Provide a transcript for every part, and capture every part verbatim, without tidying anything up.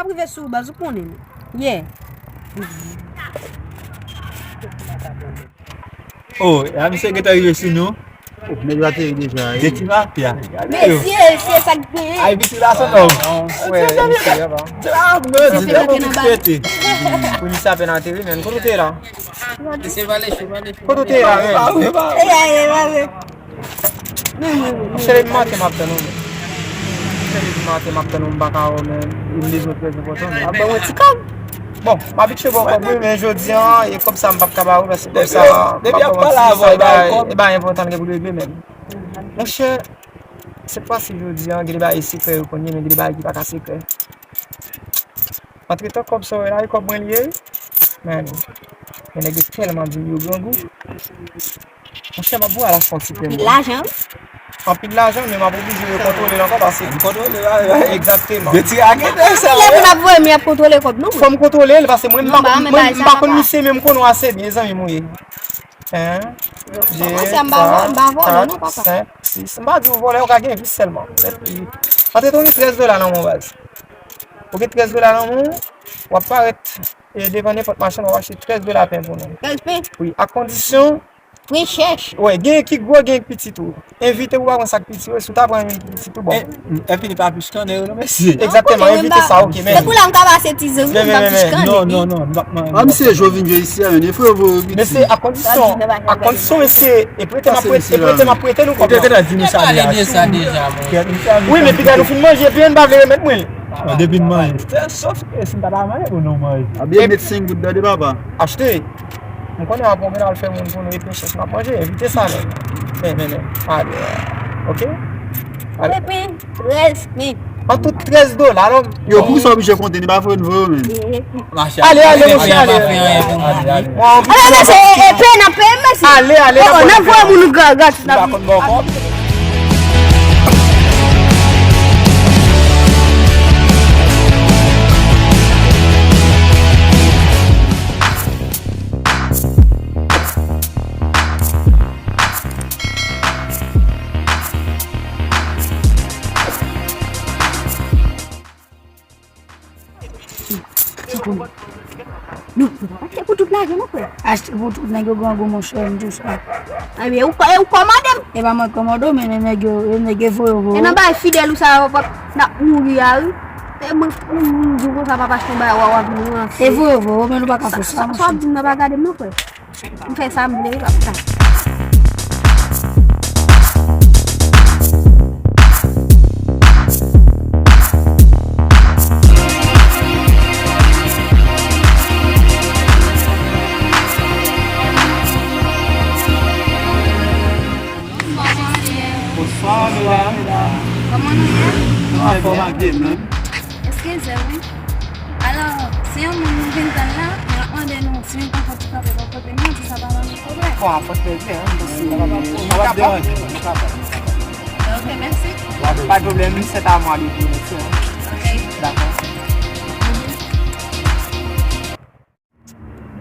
M rive sou ou baz, ou konnen. Yeah. Oh, la misye gentan rive sou nou. Oh, nèg yo ateri deja, wi. De ti mafya. Gade yo. Mesye, se sa k genyen. Ay, piti la, son nòm. Frè, misye, ya va. Misye, misye, misye, pete. Pou misye apèn ateri, men. Kote w te la? Kote w te la, men? Cheri, m maten m ap tann ou, men. Cheri, m maten m ap tann ou, m pa ka wè w, men. M bezwen trè enpòtan, men. Ap ban mwen ti kòb. Bon, m abitye ba w kòb, wi, men jodi a, e kòb sa m p ap ka ba ou, paske kòb sa, m p ap ba w manti, sa e bagay, e bagay enpòtan li gen pou l regle, men. Monchè, se pa si jodi a, gen de bagay sekrè yo konn ye, men gen de bagay ki pa ka sekrè. Antretan, kòb sa w wè la, e kòb mwen li ye, wi. Men, men nèg yo tèlman di m yo grangou. Monchè, m ap voye al achte yon ti pèmò. Anpil lajan, wi. Anpil lajan, men m ap oblije rekontwole l ankò paske. Kontwole, wi, wi. Egzakteman. De ti raketè sa, wi. Lè moun ap voye m, y ap kontwole kòb nou, wi. Fò m kontwole l paske mwen, m pa konn, mwen, m pa konn misye, men m konnen w ase byen, zanmi m ou ye. En, de, twa, kat, senk, sis. M pa di w vòlè, ou ka gen vis sèlman. Antretan, w gen trèz dola nan men w, baz. Ou gen trèz dola nan men w, w ap parèt e devan nenpòt machann, w ap achte trèz dola pen pou nou. Trèz pen? Wi, ak kondisyon. Prechèch. Wè, gen ki gwo, gen ki piti tou. Envite pou w pa pran sa k piti yo, si w ta pran yon ki piti tou, bon. E, e fini pa plis konnen yo, non, mesye. Egzakteman, envite sa, oke, men. Se pou la m ka pase ti zan, wi, m pa plis konnen. Non, non, non, m pa pran. A, misye, jodi vin jwe isi a, men, frè, yo piti. Mesye, ak kondisyon, ak kondisyon, mesye, e prete m ap prete, e prete m ap prete nou kòb. Ou te gentan di nou sa deja, wi, men piga nou fin manje, epi n pa vle remèt mwen. Depi n manje. Sèl sòf ke si n pa ta manje, pou nou manje. A byen met senk goud dan de papa. Achte. M konnen w ap konprann al fè moun pou nou epi chèch n ap manje. Envite sa, men. Men, men, men. Ale. Oke? Ale. Epi, trèz, men. An tout trèz dola, alò. Yo, pou sa oblije konte, ni pa fò n voye, men. Ale, ale, monchè, ale. Ale, ale, se, e, e, peye, n ap peye, mesye. Ale, ale, n ap voye moun gratis. N ap konn ba w kòb. Non, achte pou tout lajan, non, frè. Achte pou tout nèg yo grangou, monchè, m di w sa. Ebyen, ou kò-, e ou kòmande m? E pa mwen k kòmande w, men nèg yo, nèg yo voye w, voye w. E nan bay fidèl ou sa, w ap, n ap mouri a, wi. E mwen, m, m, m di w konsa, papa, achte yon bagay, w a, w a vin ranse. E voye w, voye w, men nou pa ka fè sa, monchè. Sa w ap di m nan pa gade m, non, frè. M fè sa m vle, wi, papa. Bonswa, medam. Kòman nou ye? Nou anfòm ak Dye menm. Eskize, wi. Alò, se yon moun nou vin tann la, men l ap mande nou si nou poko ti kanpe bò kote nou, si sa pa ban nou pwoblèm. Bon, apòt lè byen, wi, mèsi. Sa p ap deranje, sa p ap deranje. Ok, mèsi. Pa de pwoblèm, se ta mwa de pou nou, ok? Dakò.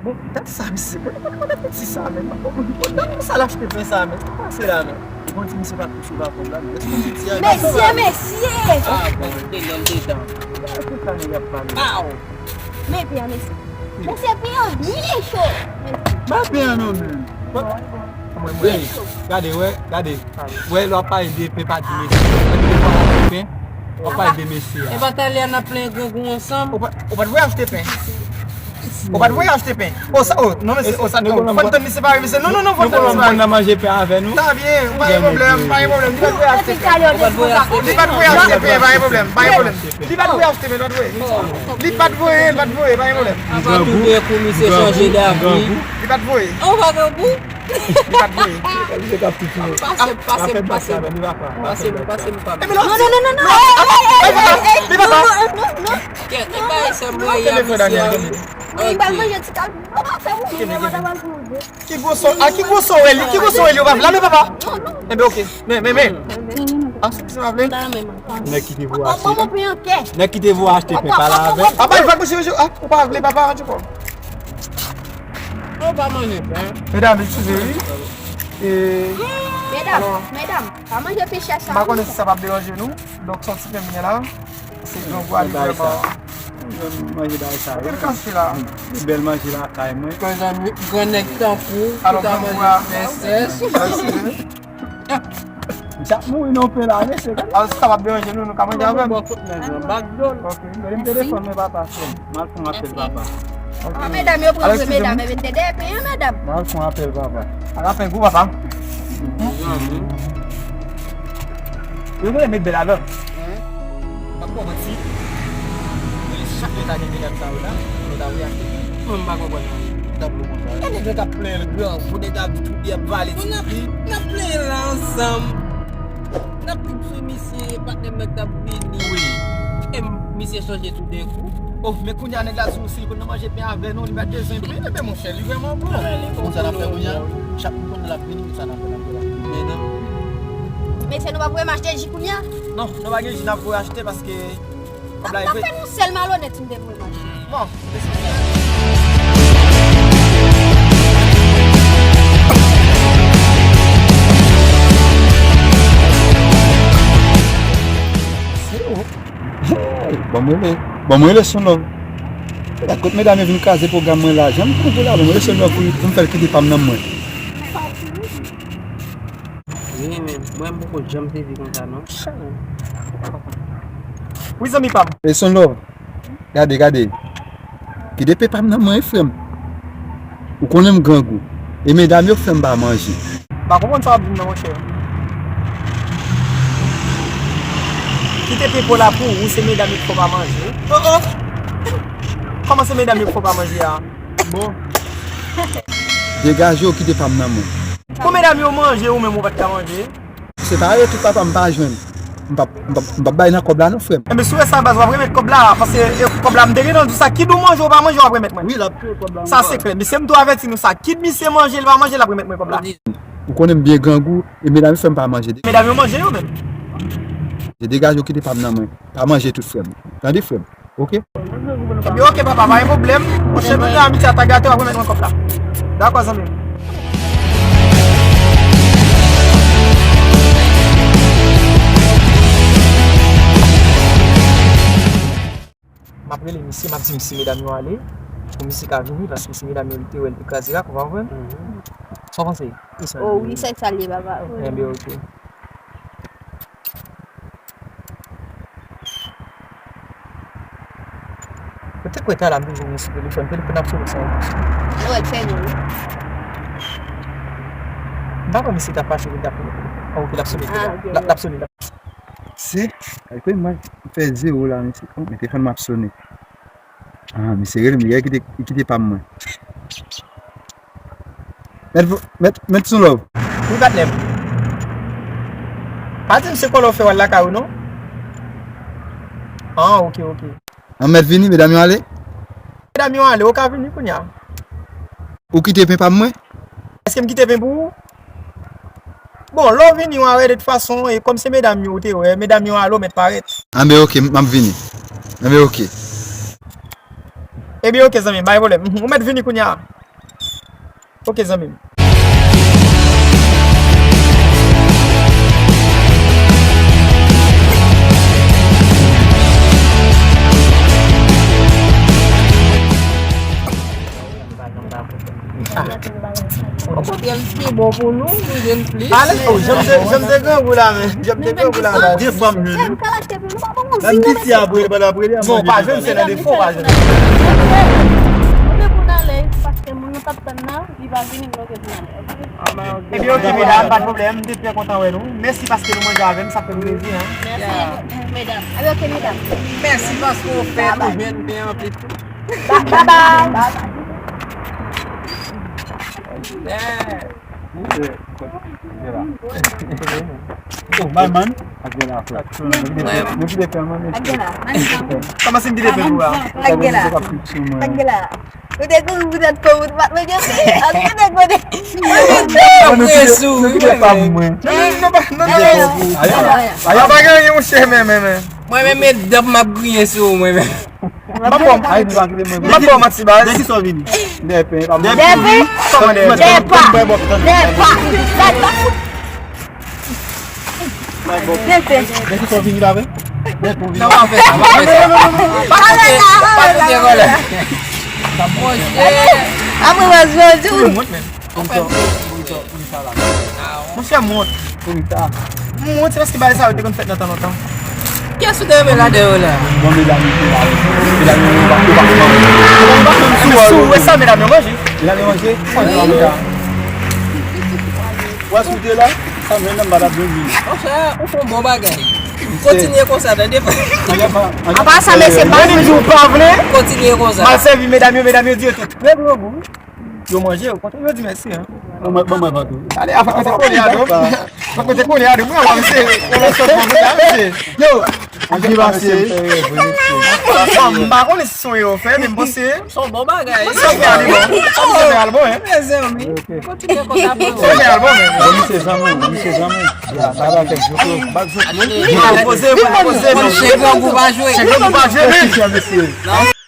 Bon, gad sa, mesye. Bon, bon, bon, piti sa, men. Bon, bon, bon, gad sa l achte pen sa, men. Sa pase la, men. Bon, ti mesye pa touche pa kòb la, men. Mesye, mesye! Ah, bon, te lè l dedan. Gade sa nèg ap pale. Pow! Men pen an, mesye. Mesye, pen an byen cho. Ba pen an non, men. Bon. Mwen, mwen. Gade, wè, gade. Wè, lè w ap pale de pen, pa di mesye. Wè, lè w ap pale de pen, w ap pale de mesye a. E pa talè a n ap plenyen grangou ansanm? Ou pa, ou pa t voye achte pen. Ou pa t voye achte pen. O sa, o, non, mesye, o sa, non, fò n tann li separe, mesye. Non, non, non, fò n tann li separe. Nou konn manje pen avè nou. Ta byen, pa gen pwoblèm, pa gen pwoblèm. Li pa t voye achte pen. Li pa t voye achte pen, pa gen pwoblèm, pa gen pwoblèm. Li pa t voye achte pen, li pa t voye. Li pa t voye, li pa t voye, pa gen pwoblèm. Apa tou de kou misye chanje davi. Li pa t voye. Ou pa grangou? Li pa t voye. Pase, pase, pase. Pase, pase, pase. Non, non, non, non, non. Li pa t voye. Kèt, li pa ese mwen ya misye. Wi, ba manje ti kal. Papa, fè moun, men mwen ta pral pou manje. Ki gwosè, a ki gwosè w wè li? Ki gwosè w wè li? Yo pa vle la, men papa. Enben, oke. Men, men, men. A, se pa vle. Nèg ki te voye achte pen. Nèg ki te voye achte pen, pale avè l. Papa, li pa t manje, manje. A, ou pa vle, papa, ann di kò. Ou pa manje pen. Medam, eskize, wi. E, medam, alò, medam, pa manje pen chèch sa. M pa konnen si sa p ap deranje nou. Donk, sòti pen mwen la. Se grangou a li vrèman. Manje bagay sa yo. Bèl kantite la. Bèl manje lakay mwen. Mezanmi, gran nèg tankou ou ta manje plen sèch. M ap mouri nan pen la, mesye. Alò, si sa p ap deranje nou, nou ka manje avè m. Bon, kout nèg lan, bak dlo l. Ok. Gade m telefòn mwen, papa, frè m. M al fè yon apèl, papa. Ah, medam yo pran vre, medam, epi te depi, hein, medam. M al fè yon apèl, papa. Al apèl gwo, papa. Yo vle met bèl avè m. Hein? Pa pran manti. Mwen chak lè ta gen medam sa yo la, nou ta voye achte. Mwen m pa konprann anyen. Tablo konsa. Gade nèg la k ap plenyen l grangou, nèg la ap vale ti fi. N ap plenyen la ansanm. N ap di sou misye, patnè m nan k t ap vini. Wi. E misye chanje toudenkou. Oh, men kounye a nèg la di w si l konn nan manje pen avè nou, li pa t bezwen pen. Ebyen monchè, li vrèman bon. Konn sa n ap fè kounye a? Chak moun konn l ap vini, konn sa n ap fè, n ap fè la. Men non. Mesye, nou pa pou m achte ji kounye a? Non, nou pa gen ji n ap voye achte paske kòb la rive. N ap fè nou sèl malonèt si m te voye m achte. Bon, se ou. Hey, ban m rele. Ban m rele Son Love. Gad kot medam yo vin kraze pwogram mwen la. Jan m pran pou la, ban m rele Son Love pou, pou m fè l kite pa m nan men mwen. Wi, men mwen m poko janm sezi konsa non. Wi, zanmi pa m. E Son Love, gade, gade. Kite pepa m nan men, frè m. Ou konnen m grangou. E medam yo k fè m pa manje. M pa konprann sa w ap di m nan, monchè. Kite pepa w la pou ou, se medam yo k fè w pa manje. Oh, oh. Kòman se medam yo k fè w pa manje a? Bon. Degaje w, kite pa m nan men w. Pou medam yo manje, ou menm ou pa t ka manje? Se pa yo tout papa m pa jwenn. M p ap, m p ap, m p ap bay nan kòb la non, frè m. Enben, si w wè sa, baz, w ap remèt kòb la, paske, e, kòb la, m te gentan di w sa, kit ou manje ou pa manje, w ap remèt mwen. Wi, l ap touye kòb la ankò. Sa se klè. Mesye, m tou avèti nou sa. Kit misye manje, l pa manje, l ap remèt mwen kòb la. Ou konnen m byen grangou, e medam yo fè m pa manje. Medam yo manje yo menm. Degaje w, kite pa m nan men w. Pa manje tout, frè m. Tande, frè m. Ok? Ebyen, ok, papa, pa gen pwoblèm. Monchè, nou gen amitye a ta gate, w ap remèt mwen kòb la. Dakò, zanmi m. M ap rele misye, m ap di misye medam yo ale, pou misye ka vini, paske se medam yo li te wè, li te kraze rak, ou pa konprann? Mhm. Sa w panse? Oh, wi, se sa l ye, papa. Enben, ok. Petèt kwè talè m toujou gen sou telefòn, telefòn ap sone san. Yo, wè l fèmen wi. M pa kwè misye t ap fache pou l t ap pran telefòn. Ah, ok, l ap sone, ah, ok, l ap, l ap sone, l ap. Se, ay kwè mwen fè zewo la, mesye. Oh, men telefòn mwen ap sone. Ah, misye rele m, li kite, li kite pa m mwen. Mèt, mèt, mèt Son Love. Wi, patnè m. Pa di m se kòlè w fè w al lakay ou non. Ah, ok, ok. An mèt vini, medam yo ale? Medam yo ale, ou ka vini kounye a. Ou kite pen pa m mwen? Èske m kite pen pou ou? Bon, lè w vini, w a wè de tout fason, e kòm se medam yo ou te wè, medam yo ale, ou mèt parèt. Anben, ok, m ap vini. Anben, ok. Ebyen, ok, zanmi m, pa gen pwoblèm. Ou mèt vini kounye a. Ok, zanmi m. Okontrè, l pi bon pou nou, nou jwenn plis. Ale, oh, jan m te, jan m te grangou la, men. Jan m te grangou la, men. De fwa m jwenn. Nan piti apre, pandan apre li a manje. Non, pa jwenn, se nan defo, pa jwenn. Ebyen, ok, medam, pa t pwoblèm. M te trè kontan wè nou. Mèsi paske nou manje avè m, sa fè m plezi, en. Mèsi, medam. Ebyen, ok, medam. Mèsi paske w fè nou jwenn byen anpil. Ba-, babay. Oh, my man. Kòman se m kite pen pou ou a? Ou te kouri poutèt kò ou, ou te pa manje. Mwen menm, mwen menm. Aya, pa gen anyen, monchè, men, men, men. Mwen menm, e dòp m ap griyen sou ou, mwen menm. M ap ba w, m ap ba w manti, baz. De ki sa w vini? De pen, pa mwen. De pen? Kòman de pen? De pa. De pa. De pa. De pen. De ki sa w vini la, vre? Non, pa fè sa, pa fè sa. Pa koute, pa koute vòlè. Monchè. Apre, w ap jodi. Tout moun, men. Ou fè m monchè, mont. Mont, se paske bagay sa yo te konn fèt nan tan lontan. Kiyès ou te renmen ladan yo la? Bon, medam yo te la. Medam yo pa, yo pa fè. Medam yo pa menm sou, sou, wè sa medam yo manje. Medam yo manje? Mwen, mwen, mwen. Wè, si w te la, sa mwen menm pa t ap vin. Monchè, ou fè yon bon bagay. Kontinye konsa, tande. Apa sa, mesye, pa vle. Ou pa vle? Kontinye konsa. Mal sèvi medam yo, medam yo di yo te trè grangou. Yo manje, yo kontan, yo di mèsi, hein. Bon, mwen, bon, mwen, bon, tou. Ale, apa, kote kole a, non? Apa, kote kole a, non? Mwen, mwen, se, mwen, se, mwen, se. Yo, an ki pase? M pa konnen si se yon erè w fè, men m panse se yon bon bagay. Sa fè al bon. Sa fè al bon, hein. Mezanmi, kontinye konsa, bro. Sa fè al bon, men. Bon, misye zanmi, bon, misye zanmi. Ya, sa va fè zoklo. Bak zoklo. Poze, poze, poze. Chèk grangou pa jwe. Chèk grangou pa jwe, men. Mesye, mesye.